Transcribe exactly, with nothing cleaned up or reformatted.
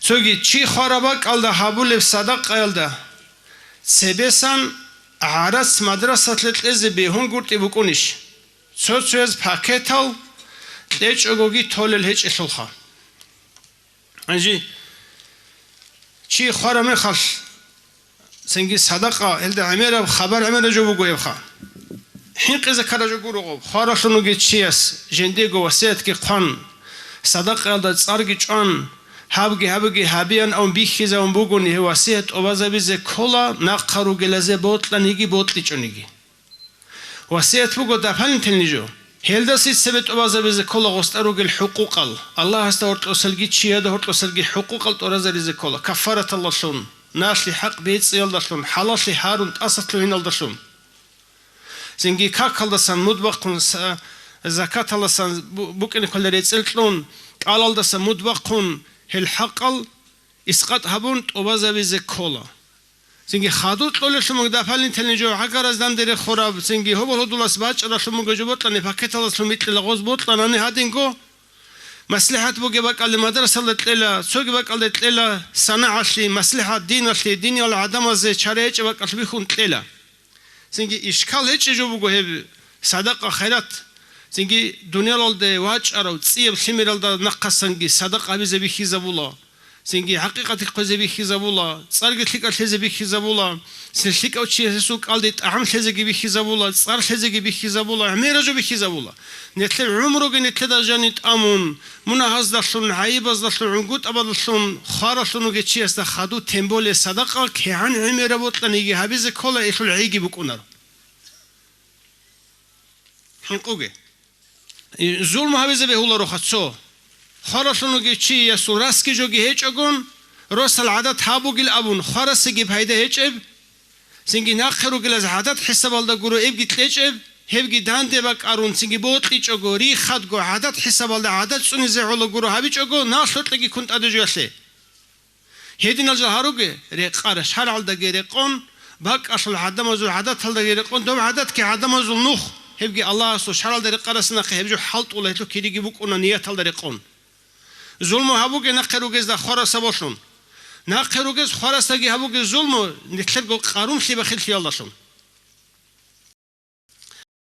Цоги чи хвараб бакӀалда гьабулеб садакъаялда цебесан гӀарац мадрасалъе кьезе бегьунгутӀи букӀунищ? Цо-цояз пакетал кьечӀогоги толел гьечӀелъулха. Гьанже чи хвараб мехалъ, цинги садакъа, гьелда гӀемераб хабар гӀемераб жо буго гьебха. ХӀинкъизе ккараб жо гуро гъоб: хваралъун вугев чияс жиндиего васиятги хъван, садакъаялда цӀарги чӀван, гьабги-гьабги гьабеян абун бихьизабун бугони, гьев васият тӀубазабизе ккола нахъа ругелазе бокьаниги бокьичӀониги. Васият буго дополнительный жо. Гьелдаса цебе тӀубазабизе ккола гъостӀа ругел хӀукъукъал. Аллагьасда гьоркьосалги чияда гьоркьосалги хӀукъукъал тӀуразаризе ккола, каффараталдалъун, налъи хӀакъ бецӀиялдалъун, хӀалаллъи гьарун тӀасалъугьиналдалъун. Цинги какалдасан муд бахъун, са-, закаталдасан бу-, букӀине кколел рецӀел кьун, кӀалалдаса муд бахъун, гьел хӀакъал искъат гьабун тӀубазабизе ккола. Цинги хадур кьолелъун буго дополнительный жо гӀагараз данде рехураб, цинги гьобол-гьудулас бачӀаралъун буго жо бокьани пакеталдалъун бикьила гъоз бокьанани гьадинго. МаслихӀат бугеб бакӀалде мадрасалда кьела, цоги бакӀалде кьела, санагӀалъе, маслихӀат диналъе, диниял гӀадамазе чара гьечӀеб бакӀалъ бихьун кьела. Цинги ишкал гьечӀеб жо буго гьеб садакъа-хайрат. Цинги дуниялалде вачӀарав цӀияб лъимералда нахъасанги садакъа гьабизе бихьизабула. Цинги хӀакъикъатги хъвезе бихьизабула, цӀарги лъикӀалъ лъезе бихьизабула, цин лъикӀав чиясул кӀалде тӀагӀам лъезеги бихьизабула, цӀар лъезеги бихьизабула, гӀемераб жо бихьизабула. Нилъер гӀумруги нилъеда жаниб тӀамун, мунагьаздалъун, гӀайибаздалъун, гӀунгутӀабаздалъун, хваралъун вугев чиясда хадур тем более садакъа кигӀан гӀемераб бокьаниги гьабизе ккола, гьелъул гӀейги букӀунаро. ХӀинкъуге. Зулму гьабизе бегьулароха цо. Хваралъун вугев чиясул расги жоги гьечӀогун, росал гӀадат гьабугил абун, хварасеги пайда гьечӀеб, цинги нахъе ругелаз гӀадат хӀисабалда гуро эбги кьечӀеб, гьебги данде бакӀарун, цинги бокьичӀого, риххадго, гӀадат хӀисабалда гӀадат цӀунизе гӀоло гуро гьабичӀого, налъукьеги ккун тӀаде жоялъе. Гьединал жал гьаруге, рекъара шаргӀалдаги рекъон, бакӀалъул гӀадамазул гӀадаталдаги рекъон, доб гӀадатги гӀадамазул нух, гьебги Аллагьасул шаргӀалда рекъарасда нахъе гьеб жо хӀалтӀула, гьелъул киригиги букӀуна нияталда рекъон. Зулму гьабуге нахъе ругезда хварасабалъун. Нахъе ругез хварасдаги гьабуге зулму, нилъерго къарумлъи-бахиллъиялдалъун.